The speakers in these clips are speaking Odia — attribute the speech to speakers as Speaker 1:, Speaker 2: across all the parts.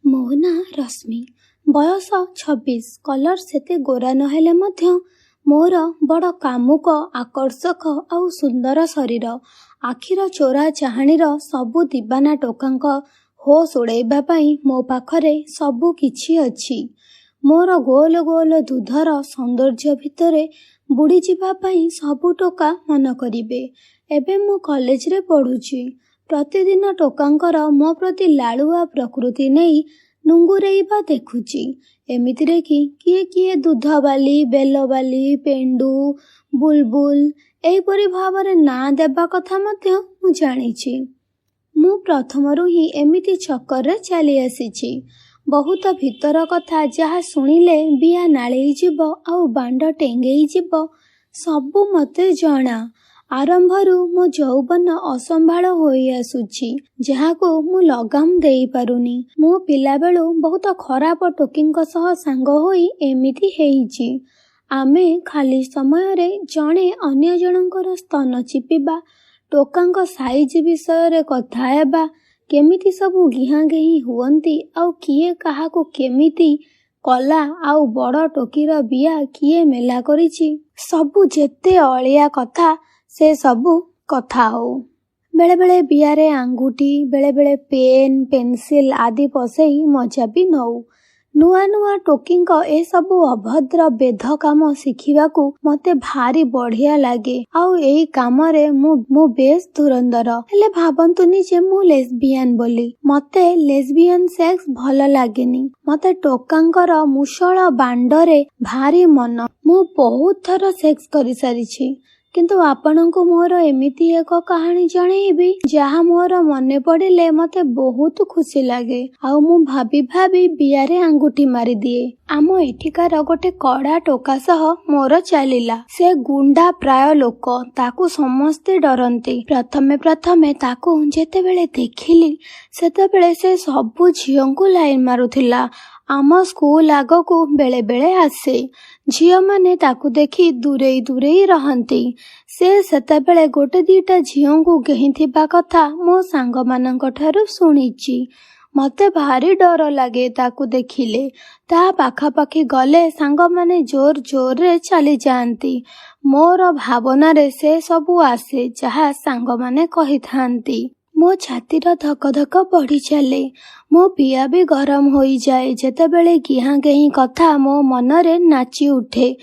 Speaker 1: ମୋ ନାଁ ରଶ୍ମି। ବୟସ 26। କଲର୍ ସେତେ ଗୋରା ନ ହେଲେ ମଧ୍ୟ ମୋର ବଡ଼ କାମୁକ, ଆକର୍ଷକ ଆଉ ସୁନ୍ଦର ଶରୀର। ଆଖିର ଚୋରା ଚାହାଣୀର ସବୁ ଦିବାନା ଟୋକାଙ୍କ ହୋସ୍ ଉଡ଼େଇବା ପାଇଁ ମୋ ପାଖରେ ସବୁ କିଛି ଅଛି। ମୋର ଗୋଲ ଗୋଲ ଦୁଧର ସୌନ୍ଦର୍ଯ୍ୟ ଭିତରେ ବୁଡ଼ିଯିବା ପାଇଁ ସବୁ ଟୋକା ମନ କରିବେ। ଏବେ ମୁଁ କଲେଜରେ ପଢ଼ୁଛି। ପ୍ରତିଦିନ ଟୋକାଙ୍କର ମୋ ପ୍ରତି ଲାଳୁଆ ପ୍ରକୃତି ନେଇ ନୁଙ୍ଗୁରେଇବା ଦେଖୁଛି। ଏମିତିରେ କି କିଏ କିଏ ଦୁଧବାଲି, ବେଲବାଲି, ପେଣ୍ଡୁ, ବୁଲବୁଲ ଏହିପରି ଭାବରେ ନାଁ ଦେବା କଥା ମଧ୍ୟ ମୁଁ ଜାଣିଛି। ମୁଁ ପ୍ରଥମରୁ ହିଁ ଏମିତି ଚକ୍କରରେ ଚାଲିଆସିଛି। ବହୁତ ଭିତର କଥା, ଯାହା ଶୁଣିଲେ ବିଆ ନାଳେଇଯିବ ଆଉ ବାଣ୍ଡ ଟେଙ୍ଗେଇଯିବ, ସବୁ ମୋତେ ଜଣା। ଆରମ୍ଭରୁ ମୋ ଯୌବନ ଅସମ୍ଭାଳ ହୋଇଆସୁଛି, ଯାହାକୁ ମୁଁ ଲଗାମ ଦେଇପାରୁନି। ମୁଁ ପିଲାବେଳୁ ବହୁତ ଖରାପ ଟୋକୀଙ୍କ ସହ ସାଙ୍ଗ ହୋଇ ଏମିତି ହେଇଛି। ଆମେ ଖାଲି ସମୟରେ ଜଣେ ଅନ୍ୟ ଜଣଙ୍କର ସ୍ତନ ଚିପିବା, ଟୋକାଙ୍କ ସାଇଜ ବିଷୟରେ କଥା ହେବା, କେମିତି ସବୁ ଗିହାଗେହି ହୁଅନ୍ତି ଆଉ କିଏ କାହାକୁ କେମିତି କଲା ଆଉ ବଡ଼ ଟୋକୀର ବିଆ କିଏ ମେଲା କରିଛି, ସବୁ ଯେତେ ଅଳିଆ କଥା ସେ ସବୁ କଥା ହଉ। ବେଳେବେଳେ ବିଆରେ ଆଙ୍ଗୁଠି, ବେଳେବେଳେ ପେନ୍, ପେନସିଲ ଆଦି ପଶେଇ ମଜା ବି ନଉ। ନୂଆ ନୂଆ ଟୋକୀଙ୍କ ଏସବୁ ଅଭଦ୍ର ବେଧ କାମ ଶିଖିବାକୁ ମୋତେ ଭାରି ବଢ଼ିଆ ଲାଗେ ଆଉ ଏଇ କାମରେ ମୁଁ ବେଶ୍ ଧୁରନ୍ଧର। ହେଲେ ଭାବନ୍ତୁନି ଯେ ମୁଁ ଲେସବିଆନ ବୋଲି। ମତେ ଲେସବିଆନ ସେକ୍ସ ଭଲ ଲାଗେନି। ମତେ ଟୋକାଙ୍କର ମୂଷଳ ବାଣ୍ଡରେ ଭାରି ମନ। ମୁଁ ବହୁତ ଥର ସେକ୍ସ କରିସାରିଛି। କିନ୍ତୁ ଆପଣଙ୍କୁ ମୋର ଏମିତି ଏକ କାହାଣୀ ଜଣେଇବି, ଯାହା ମୋର ମନେ ପଡ଼ିଲେ ମତେ ବହୁତ ଖୁସି ଲାଗେ ଆଉ ମୁଁ ଭାବି ଭାବି ବିଆରେ ଆଙ୍ଗୁଠି ମାରିଦିଏ। ଆମ ଏଠିକାର ଗୋଟେ କଡ଼ା ଟୋକା ସହ ମୋର ଚାଲିଲା। ସେ ଗୁଣ୍ଡା ପ୍ରାୟ ଲୋକ, ତାକୁ ସମସ୍ତେ ଡରନ୍ତି। ପ୍ରଥମେ ପ୍ରଥମେ ତାକୁ ଯେତେବେଳେ ଦେଖିଲି, ସେତେବେଳେ ସେ ସବୁ ଝିଅଙ୍କୁ ଲାଇନ ମାରୁଥିଲା। ଆମ ସ୍କୁଲ ଆଗକୁ ବେଳେବେଳେ ଆସେ। ଝିଅମାନେ ତାକୁ ଦେଖି ଦୂରେଇ ଦୂରେଇ ରହନ୍ତି। ସେ ସେତେବେଳେ ଗୋଟେ ଦିଟା ଝିଅଙ୍କୁ ଗେହିଁଥିବା କଥା ମୋ ସାଙ୍ଗମାନଙ୍କଠାରୁ ଶୁଣିଛି। ମତେ ଭାରି ଡର ଲାଗେ ତାକୁ ଦେଖିଲେ। ତା ପାଖାପାଖି ଗଲେ ସାଙ୍ଗମାନେ ଜୋର ଜୋରରେ ଚାଲିଯାଆନ୍ତି। ମୋର ଭାବନାରେ ସେ ସବୁ ଆସେ, ଯାହା ସାଙ୍ଗମାନେ କହିଥାନ୍ତି। ମୋ ଛାତିର ଧକ ଧକ ବଢ଼ିଚାଲେ। ମୋ ବିଆ ବି ଗରମ ହୋଇଯାଏ ଯେତେବେଳେ ଗିହାଗେହି କଥା ମୋ ମନରେ ନାଚି ଉଠେ।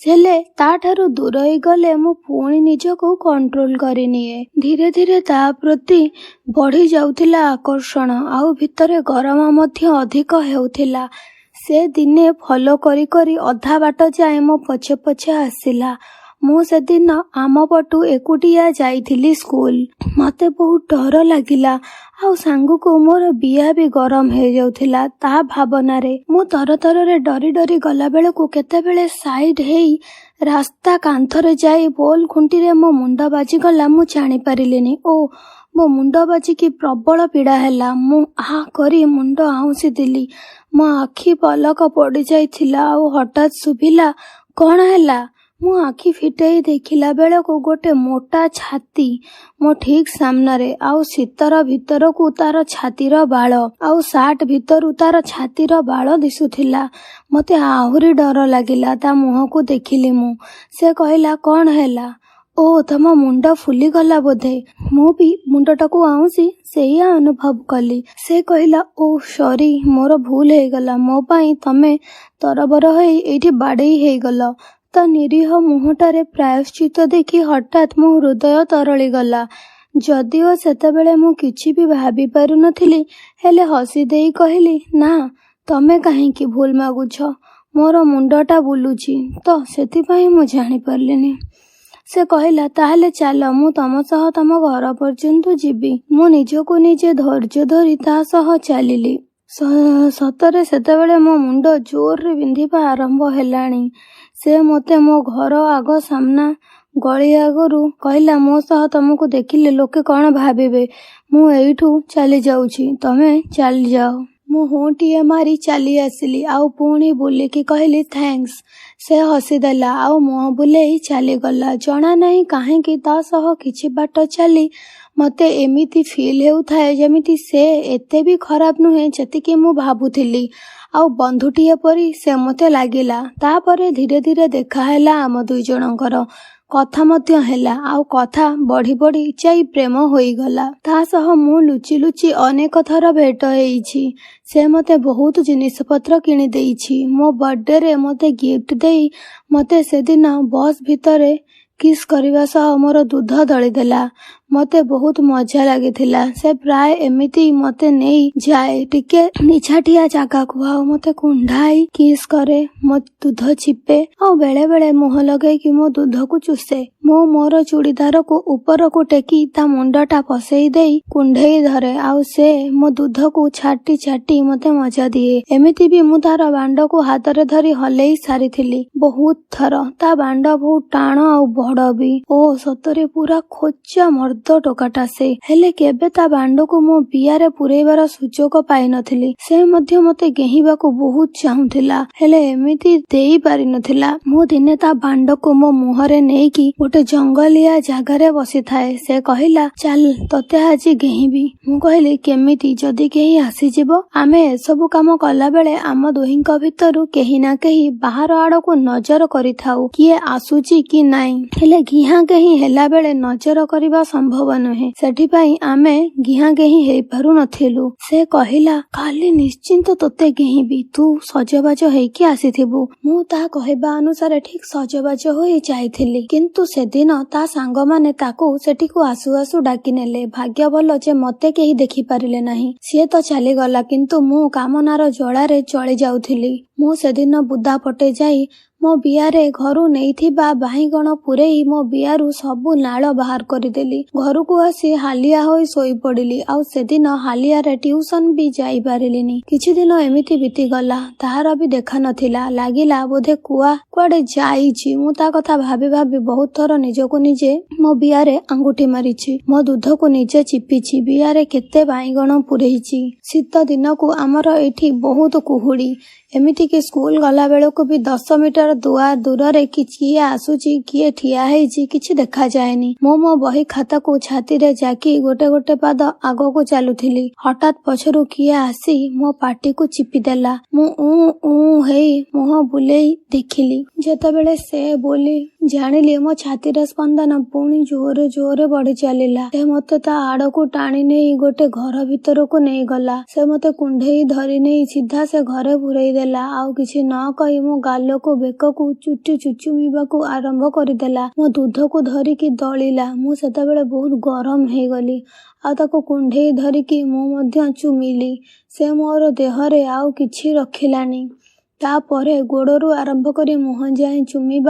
Speaker 1: ହେଲେ ତା'ଠାରୁ ଦୂରେଇ ଗଲେ ମୁଁ ପୁଣି ନିଜକୁ କଣ୍ଟ୍ରୋଲ କରିନିଏ। ଧୀରେ ଧୀରେ ତା ପ୍ରତି ବଢ଼ି ଯାଉଥିଲା ଆକର୍ଷଣ ଆଉ ଭିତରେ ଗରମ ମଧ୍ୟ ଅଧିକ ହେଉଥିଲା। ସେ ଦିନେ ଫଲୋ କରି କରି ଅଧା ବାଟ ଯାଏ ମୋ ପଛେ ପଛେ ଆସିଲା। ମୁଁ ସେଦିନ ଆମ ପଟୁ ଏକୁଟିଆ ଯାଇଥିଲି ସ୍କୁଲ। ମତେ ବହୁତ ଡର ଲାଗିଲା ଆଉ ସାଙ୍ଗକୁ ମୋର ବିଆ ବି ଗରମ ହେଇଯାଉଥିଲା ତା ଭାବନାରେ। ମୁଁ ତରତରରେ ଡରି ଡରି ଗଲାବେଳକୁ କେତେବେଳେ ସାଇଡ ହେଇ ରାସ୍ତା କାନ୍ଥରେ ଯାଇ ପୋଲ ଖୁଣ୍ଟିରେ ମୋ ମୁଣ୍ଡ ବାଜିଗଲା, ମୁଁ ଜାଣିପାରିଲିନି। ଓ ମୋ ମୁଣ୍ଡ ବାଜିକି ପ୍ରବଳ ପୀଡ଼ା ହେଲା। ମୁଁ ଆଃ କରି ମୁଣ୍ଡ ଆଉଁସି ଦେଲି। ମୋ ଆଖି ପଲକ ପଡ଼ିଯାଇଥିଲା ଆଉ ହଠାତ୍ ଶୁଭିଲା, "କଣ ହେଲା?" ମୁଁ ଆଖି ଫିଟେଇ ଦେଖିଲା ବେଳକୁ ଗୋଟେ ମୋଟା ଛାତି ମୋ ଠିକ୍ ସାମ୍ନାରେ ଆଉ ଶୀତର ଭିତରକୁ ତାର ଛାତିର ବାଳ ଆଉ ସାର୍ଟ ଭିତରୁ ତାର ଛାତିର ବାଳ ଦିଶୁଥିଲା। ମତେ ଆହୁରି ଡର ଲାଗିଲା। ତା ମୁହଁକୁ ଦେଖିଲି ମୁଁ। ସେ କହିଲା, "କଣ ହେଲା? ଓ, ତମ ମୁଣ୍ଡ ଫୁଲିଗଲା ବୋଧେ। ମୁଁ ବି ମୁଣ୍ଡଟାକୁ ଆଉଁସି ସେଇଆ ଅନୁଭବ କଲି।" ସେ କହିଲା, "ଓଃ ସରି, ମୋର ଭୁଲ ହେଇଗଲା। ମୋ ପାଇଁ ତମେ ତରବର ହେଇ ଏଇଠି ବାଡ଼େଇ ହେଇଗଲ।" ତା ନିରୀହ ମୁହଁଟାରେ ପ୍ରାୟଶ୍ଚିତ୍ତ ଦେଖି ହଠାତ୍ ମୋ ହୃଦୟ ତରଳିଗଲା। ଯଦିଓ ସେତେବେଳେ ମୁଁ କିଛି ବି ଭାବିପାରୁନଥିଲି, ହେଲେ ହସିଦେଇ କହିଲି, "ନା, ତମେ କାହିଁକି ଭୁଲ ମାଗୁଛ? ମୋର ମୁଣ୍ଡଟା ବୁଲୁଛି ତ, ସେଥିପାଇଁ ମୁଁ ଜାଣିପାରିଲିନି।" ସେ କହିଲା, "ତାହେଲେ ଚାଲ, ମୁଁ ତମ ସହ ତମ ଘର ପର୍ଯ୍ୟନ୍ତ ଯିବି।" ମୁଁ ନିଜକୁ ନିଜେ ଧୈର୍ଯ୍ୟ ଧରି ତା ସହ ଚାଲିଲି। ସତରେ ସେତେବେଳେ ମୋ ମୁଣ୍ଡ ଜୋରରେ ବିନ୍ଧିବା ଆରମ୍ଭ ହେଲାଣି। ସେ ମୋତେ ମୋ ଘର ଆଗ ସାମ୍ନା ଗଳି ଆଗରୁ କହିଲା, "ମୋ ସହ ତମକୁ ଦେଖିଲେ ଲୋକେ କଣ ଭାବିବେ? ମୁଁ ଏଇଠୁ ଚାଲିଯାଉଛି, ତମେ ଚାଲିଯାଅ।" ମୁଁ ହୁଁଟିଏ ମାରି ଚାଲିଆସିଲି ଆଉ ପୁଣି ବୁଲିକି କହିଲି, "thanks." ସେ ହସିଦେଲା ଆଉ ମୁହଁ ବୁଲେଇ ଚାଲିଗଲା। ଜଣା ନାହିଁ କାହିଁକି ତା ସହ କିଛି ବାଟ ଚାଲି ମୋତେ ଏମିତି ଫିଲ୍ ହେଉଥାଏ ଯେମିତି ସେ ଏତେ ବି ଖରାପ ନୁହେଁ ଯେତିକି ମୁଁ ଭାବୁଥିଲି, ଆଉ ବନ୍ଧୁଟିଏ ପରି ସେ ମୋତେ ଲାଗିଲା। ତା'ପରେ ଧୀରେ ଧୀରେ ଦେଖାହେଲା ଆମ ଦୁଇଜଣଙ୍କର। କଥା ମଧ୍ୟ ହେଲା, ଆଉ କଥା ବଢ଼ି ବଢ଼ି ଯାଇ ପ୍ରେମ ହୋଇଗଲା। ତା' ସହ ମୁଁ ଲୁଚି ଲୁଚି ଅନେକ ଥର ଭେଟ ହେଇଛି। ସେ ମୋତେ ବହୁତ ଜିନିଷପତ୍ର କିଣିଦେଇଛି। ମୋ ବର୍ଥଡେରେ ମୋତେ ଗିଫ୍ଟ ଦେଇ ମୋତେ ସେଦିନ ବସ୍ ଭିତରେ କିସ୍ କରିବା ସହ ମୋର ଦୁଧ ଦଳିଦେଲା। ମୋତେ ବହୁତ ମଜା ଲାଗିଥିଲା। ସେ ପ୍ରାୟ ଏମିତି ମୋତେ ନେଇ ଯାଏ ଟିକେ ନିଛାଟିଆ ଜାଗାକୁ, ଆଉ ମୋତେ କୁଣ୍ଢାଇ କିସ୍ କରେ, ମୋ ଦୁଧ ଚିପେ, ଆଉ ବେଳେ ବେଳେ ମୁହଁ ଲଗେଇକି ମୋ ଦୁଧକୁ ଚୁଷେ। ମୁଁ ମୋର ଚୁଡ଼ିଦାରକୁ ଉପରକୁ ଟେକି ତା ମୁଣ୍ଡଟା ପଶେଇ ଦେଇ କୁଣ୍ଢେଇ ଧରେ, ଆଉ ସେ ମୋ ଦୁଧକୁ ଛାଟି ଛାଟି ମୋତେ ମଜା ଦିଏ। ଏମିତି ବି ମୁଁ ତାର ବାଣ୍ଡକୁ ହାତରେ ଧରି ହଲେଇ ସାରିଥିଲି ବହୁତ ଥର। ତା ବାଣ୍ଡ ବହୁତ ଟାଣ ଆଉ ବଡ଼ ବି। ଓ ସତରେ ପୁରା ଖୋଚା ମର୍ଦ୍ଦ ଟୋକାଟା ସେ। ହେଲେ କେବେ ତା ବାଣ୍ଡକୁ ମୋ ବିଆରେ ପୁରେଇବାର ସୁଯୋଗ ପାଇନଥିଲି। ସେ ମଧ୍ୟ ମୋତେ ଗେହିଁବାକୁ ବହୁତ ଚାହୁଁଥିଲା, ହେଲେ ଏମିତି ଦେଇ ପାରିନଥିଲା। ମୁଁ ଦିନେ ତା ବାଣ୍ଡକୁ ମୋ ମୁହଁରେ ନେଇକି ଗୋଟେ ଜଙ୍ଗଲିଆ ଜାଗାରେ ବସିଥାଏ। ସେ କହିଲା, ଚାଲ ତତେ ଆଜି ଗେହିଁବି। ମୁଁ କହିଲି, କେମିତି, ଯଦି କେହି ଆସିଯିବ? ଆମେ ଏସବୁ କାମ କଲାବେଳେ ଆମ ଦୁହିଁଙ୍କ ଭିତରୁ କେହି ନା କେହି ବାହାର ଆଡ଼କୁ ନଜର କରିଥାଉ କିଏ ଆସୁଛି କି ନାଇଁ। ହେଲେ ଘିହାଁ ଗେହିଁ ହେଲାବେଳେ ନଜର କରିବା ସମ୍ଭବ ନୁହେଁ, ସେଥିପାଇଁ ଆମେ ଘିହାଁ ଗେହିଁ ହେଇପାରୁନଥିଲୁ। ସେ କହିଲା, କାଲି ନିଶ୍ଚିନ୍ତ ତୋତେ ଗେହିଁବି, ତୁ ସଜବାଜ ହେଇକି ଆସିଥିବୁ। ମୁଁ ତା କହିବା ଅନୁସାରେ ଠିକ୍ ସଜବାଜ ହୋଇ ଯାଇଥିଲି, କିନ୍ତୁ ସେଦିନ ତା ସାଙ୍ଗମାନେ ତାକୁ ସେଠିକୁ ଆସୁ ଆସୁ ଡାକିନେଲେ। ଭାଗ୍ୟ ଭଲ ଯେ ମୋତେ କେହି ଦେଖିପାରିଲେ ନାହିଁ। ସିଏ ତ ଚାଲିଗଲା, କିନ୍ତୁ ମୁଁ କାମନାର ଜ୍ୱାଳାରେ ଜଳି ଯାଉଥିଲି। ମୁଁ ସେଦିନ ବୁଦା ପଟେ ଯାଇ ମୋ ବିଆରେ ଘରୁ ନେଇଥିବା ବାଇଗଣ ପୂରେଇ ମୋ ବିଆରୁ ସବୁ ନାଳ ବାହାର କରିଦେଲି। ଘରକୁ ଆସି ହାଲିଆ ହୋଇ ଶୋଇପଡ଼ିଲି, ଆଉ ସେଦିନ ହାଲିଆରେ ଟ୍ୟୁସନ ବି ଯାଇପାରିଲିନି। କିଛିଦିନ ଏମିତି ବିତିଗଲା। ତାହାର ବି ଦେଖା ନଥିଲା। ଲାଗିଲା ବୋଧେ କୁଆଡ଼େ ଯାଇଛି। ମୁଁ ତା କଥା ଭାବି ଭାବି ବହୁତ ଥର ନିଜକୁ ନିଜେ ମୋ ବିଆରେ ଆଙ୍ଗୁଠି ମାରିଛି, ମୋ ଦୁଧକୁ ନିଜେ ଚିପିଛି, ବିଆରେ କେତେ ବାଇଗଣ ପୂରେଇଛି। ଶୀତ ଦିନକୁ ଆମର ଏଇଠି ବହୁତ କୁହୁଡ଼ି। ଏମିତିକି ସ୍କୁଲ ଗଲାବେଳକୁ ବି 10 ମିଟର ଦୂରରେ କିଏ ଆସୁଛି, କିଏ ଠିଆ ହେଇଛି କିଛି ଦେଖାଯାଏନି। ମୁଁ ମୋ ବହି ଖାତାକୁ ଛାତିରେ ଜାକି ଗୋଟେ ଗୋଟେ ପାଦ ଆଗକୁ ଚାଲୁଥିଲି। ହଠାତ୍ ପଛରୁ କିଏ ଆସି ମୋ ପାଟିକୁ ଚିପିଦେଲା। ମୁଁ ଉଁ ଉଁ ହେଇ ମୁହଁ ବୁଲେଇ ଦେଖିଲି। ଯେତେବେଳେ ସେ ବୋଲି ଜାଣିଲି, ମୋ ଛାତିର ସ୍ପନ୍ଦନ ପୁଣି ଜୋରେ ଜୋରେ ବଢ଼ି ଚାଲିଲା। ସେ ମୋତେ ତା ଆଡ଼କୁ ଟାଣି ନେଇ ଗୋଟେ ଘର ଭିତରକୁ ନେଇଗଲା। ସେ ମୋତେ କୁଣ୍ଢେଇ ଧରି ନେଇ ସିଧା ସେ ଘରେ ପୂରେଇ ଦେଲା, ଆଉ କିଛି ନ କହି ମୋ ଗାଲକୁ ବେକକୁ ଚୁଟି ଚୁଚୁମିବାକୁ ଆରମ୍ଭ କରିଦେଲା। ମୋ ଦୁଧକୁ ଧରିକି ଦଳିଲା। ମୁଁ ସେତେବେଳେ ବହୁତ ଗରମ ହେଇଗଲି, ଆଉ ତାକୁ କୁଣ୍ଢେଇ ଧରିକି ମୁଁ ମଧ୍ୟ ଚୁମିଲି। ସେ ମୋର ଦେହରେ ଆଉ କିଛି ରଖିଲାନି। ତା'ପରେ ଗୋଡ଼ରୁ ଆରମ୍ଭ କରି ମୁହଁ ଯାଏଁ ଚୁମିବ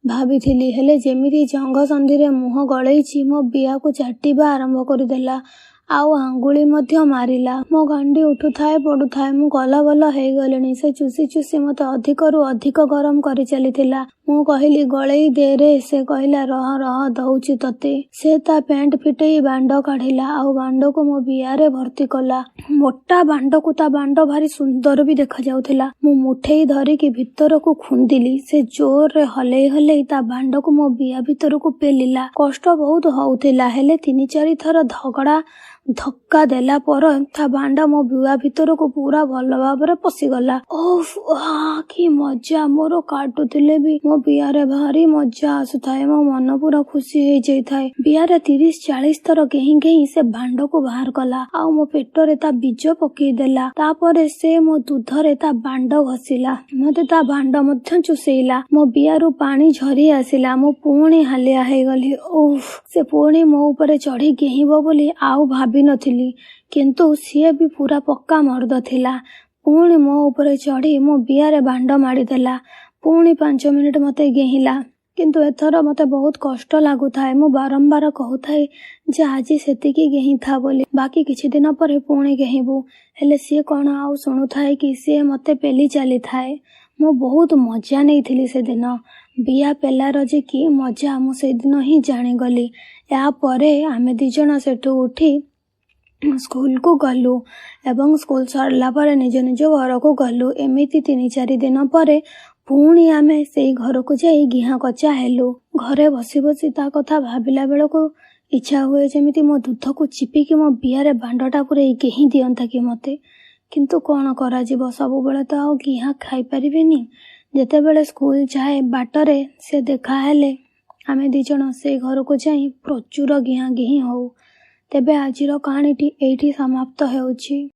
Speaker 1: ଭାବିଥିଲି, ହେଲେ ଯେମିତି ଜଙ୍ଘ ସନ୍ଧିରେ ମୁହଁ ଗଳେଇଛି, ମୋ ବିଆକୁ ଚାଟିବା ଆରମ୍ଭ କରିଦେଲା, ଆଉ ଆଙ୍ଗୁଳି ମଧ୍ୟ ମାରିଲା। ମୋ ଗାଣ୍ଡି ଉଠୁଥାଏ ପଡ଼ୁଥାଏ। ମୁଁ କଲବଲ ହେଇଗଲିଣି। ସେ ଚୁସି ଚୁସି ମୋତେ ଅଧିକରୁ ଅଧିକ ଗରମ କରିଚାଲିଥିଲା। ମୁଁ କହିଲି, ଗଳେଇ ଦେରେ। ସେ କହିଲା, ରହ ରହ, ଦଉଛି ତତେ। ସେ ତା ପ୍ୟାଣ୍ଟ ଫିଟେଇ ବାଣ୍ଡ କାଢ଼ିଲା, ଆଉ ବାଣ୍ଡକୁ ମୋ ବିଆରେ ଭର୍ତ୍ତି କଲା। ମୋଟା ବାଣ୍ଡକୁ ତା ବାଣ୍ଡ ଭାରି ସୁନ୍ଦର ବି ଦେଖାଯାଉଥିଲା। ମୁଁ ମୁଠେଇ ଧରିକି ଭିତରକୁ ଖୁନ୍ଦିଲି। ସେ ଜୋରରେ ହଲେଇ ହଲେଇ ତା ବାଣ୍ଡକୁ ମୋ ବିଆ ଭିତରକୁ ପେଲିଲା। କଷ୍ଟ ବହୁତ ହଉଥିଲା, ହେଲେ 3-4 ଥର ଧଗଡ଼ା ଧକ୍କା ଦେଲା ପରେ ତା ବାଣ୍ଡ ମୋ ବିଆ ଭିତରକୁ ପୁରା ଭଲ ଭାବରେ ପଶିଗଲା। ଓଃ ଆଃ, କି ମଜା! ମୋର କାଟୁଥିଲେ ବି ମୋ ବିଆରେ ଭାରି ମଜା ଆସୁଥାଏ। ମୋ ମନ ପୁରା ଖୁସି ହେଇଯାଇଥାଏ। ବିଆରେ 30-40 ଥର ଗେହିଁ ଗେହିଁ ସେ ବାଣ୍ଡକୁ ବାହାର କଲା, ଆଉ ମୋ ପେଟରେ ତା ବୀଜ ପକେଇଦେଲା। ତା'ପରେ ସେ ମୋ ଦୁଧରେ ତା ବାଣ୍ଡ ଘଷିଲା। ମୋତେ ତା ବାଣ୍ଡ ମଧ୍ୟ ଚୁଷେଇଲା। ମୋ ବିଆରୁ ପାଣି ଝରି ଆସିଲା। ମୁଁ ପୁଣି ହାଲିଆ ହେଇଗଲି। ଓଃ, ସେ ପୁଣି ମୋ ଉପରେ ଚଢ଼ି ଗେହିଁବ ବୋଲି ଆଉ ଭାବିନଥିଲି, କିନ୍ତୁ ସିଏ ବି ପୁରା ପକ୍କା ମର୍ଦ୍ଦ ଥିଲା। ପୁଣି ମୋ ଉପରେ ଚଢ଼ି ମୋ ବିଆରେ ବାଣ୍ଡ ମାଡ଼ିଦେଲା। ପୁଣି 5 ମିନିଟ୍ ମୋତେ ଗେହିଁଲା, କିନ୍ତୁ ଏଥର ମୋତେ ବହୁତ କଷ୍ଟ ଲାଗୁଥାଏ। ମୁଁ ବାରମ୍ବାର କହୁଥାଏ ଯେ ଆଜି ସେତିକି ଗେହିଁଥା ବୋଲି, ବାକି କିଛି ଦିନ ପରେ ପୁଣି ଗେହିଁବୁ। ହେଲେ ସିଏ କ'ଣ ଆଉ ଶୁଣୁଥାଏ କି? ସିଏ ମୋତେ ପେଲି ଚାଲିଥାଏ। ମୁଁ ବହୁତ ମଜା ନେଇଥିଲି ସେଦିନ। ବିଆ ପେଲାର ଯେ କି ମଜା ମୁଁ ସେଦିନ ହିଁ ଜାଣିଗଲି। ଏହାପରେ ଆମେ ଦୁଇଜଣ ସେଠୁ ଉଠି ସ୍କୁଲକୁ ଗଲୁ ଏବଂ ସ୍କୁଲ ସରିଲା ପରେ ନିଜ ନିଜ ଘରକୁ ଗଲୁ। ଏମିତି 3-4 ଦିନ ପରେ ପୁଣି ଆମେ ସେଇ ଘରକୁ ଯାଇ ଘିଆଁ କଚା ହେଲୁ। ଘରେ ବସି ବସି ତା କଥା ଭାବିଲା ବେଳକୁ ଇଚ୍ଛା ହୁଏ ଯେମିତି ମୋ ଦୁଧକୁ ଚିପିକି ମୋ ବିଆରେ ବାଣ୍ଡଟା ପୂରେଇ ଗେହିଁ ଦିଅନ୍ତା କି ମୋତେ। କିନ୍ତୁ କ'ଣ କରାଯିବ, ସବୁବେଳେ ତ ଆଉ ଗିହା ଖାଇପାରିବିନି। ଯେତେବେଳେ ସ୍କୁଲ ଯାଏ ବାଟରେ ସେ ଦେଖାହେଲେ ଆମେ ଦିଜଣ ସେ ଘରକୁ ଯାଇ ପ୍ରଚୁର ଗିହାଗିହି ହଉ। ତେବେ ଆଜିର କାହାଣୀଟି ଏଇଠି ସମାପ୍ତ ହେଉଛି।